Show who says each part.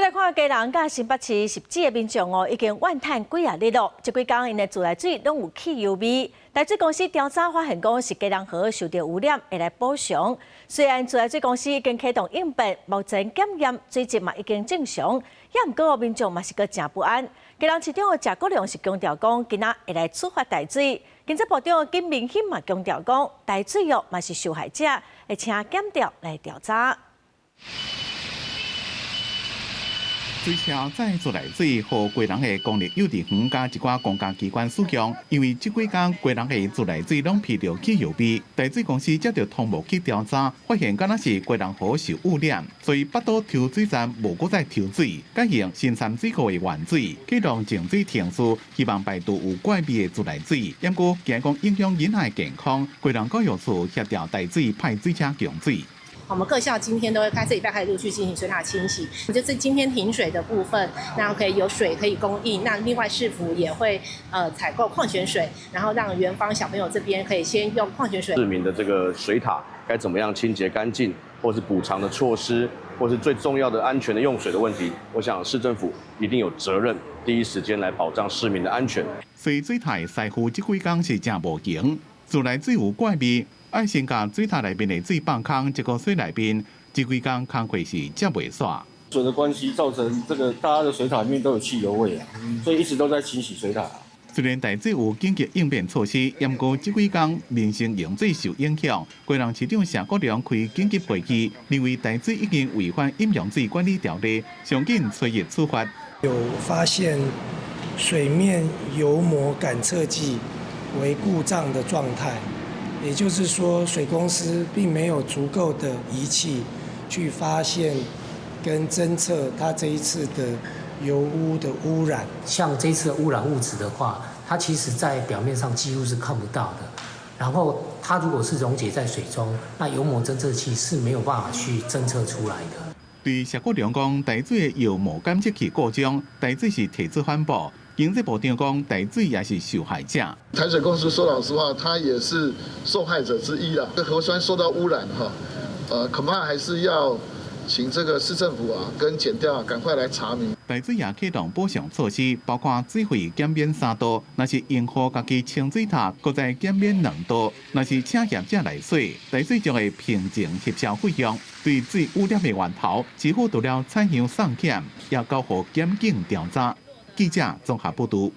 Speaker 1: 來看基隆佮新北市汐止的民眾哦，已經怨嘆幾仔日囉。這幾工𪜶的自來水攏有汽油味。台水公司調查發現，講是基隆河受著污染，會來補償。雖然自來水公司已經啟動應變，目前檢驗水質嘛已經正常，也毋過民眾嘛是閣誠不安。基隆市長謝國樑是強調講，今仔會來處罰台水。經濟部長金明欣嘛強調講，台水哦嘛是受害者，會請檢調來調查。
Speaker 2: 水車載自來水，予基隆的公立幼稚園佮一寡公家機關使用。因為這幾工基隆的自來水攏鼻著汽油味，台水公司接著通報去調查，發現敢若是基隆河受污染，所以北斗抽水站無閣再抽水，改用新山水庫的原水，啟動淨水程序，希望排除有怪味的自來水。毋過驚講影響囡仔的健康，基隆教育處協調台水派水車供水。
Speaker 3: 我們各校今天都會開，這禮拜開始陸續進行水塔清洗。就是今天停水的部分，那可以有水可以供應。那另外市府也會採購礦泉水，然後讓園方小朋友這邊可以先用礦泉水。
Speaker 4: 市民的這個水塔該怎麼樣清潔乾淨，或是補償的措施，或是最重要的安全的用水的問題，我想市政府一定有責任第一時間來保障市民的安全。
Speaker 2: 所以水塔的師傅這幾工是誠無閒，自來水有怪味。愛先共水塔內面的水放空，這個水內面這幾工工課是接袂煞。
Speaker 5: 水的關係造成這個大家的水塔裡面都有汽油味啊，所以一直都在清洗水塔。
Speaker 2: 雖然台水有緊急應變措施，毋過這幾工民生用水受影響。基隆市長謝國樑開緊急會議，認為台水已經違反飲用水管理條例，上緊催予處罰。
Speaker 6: 有發現水面油膜感測器為故障的狀態。也就是說，水公司並沒有足夠的儀器去發現跟偵測它這一次的油污的污染。
Speaker 7: 像這次的污染物質的話，它其實在表面上幾乎是看不到的。然後，它如果是溶解在水中，那油膜偵測器是沒有辦法去偵測出來的。
Speaker 2: 對謝國樑講，台水的油膜感測器故障，台水是提出反駁。經濟部長講，台水也是受害者。
Speaker 8: 台水公司說老實話，他也是受害者之一啦。這河川受到污染，哈，恐怕還是要請這個市政府啊，跟檢調啊，趕快來查明。
Speaker 2: 台水也啟動補償措施，包括水費減免3度，若是用戶家己清水塔，閣再減免2度；若是請業者來洗，台水將會平靜核銷費用。對水污染的源頭，市府除了採樣送檢，也交予檢警調查。記者綜合報導。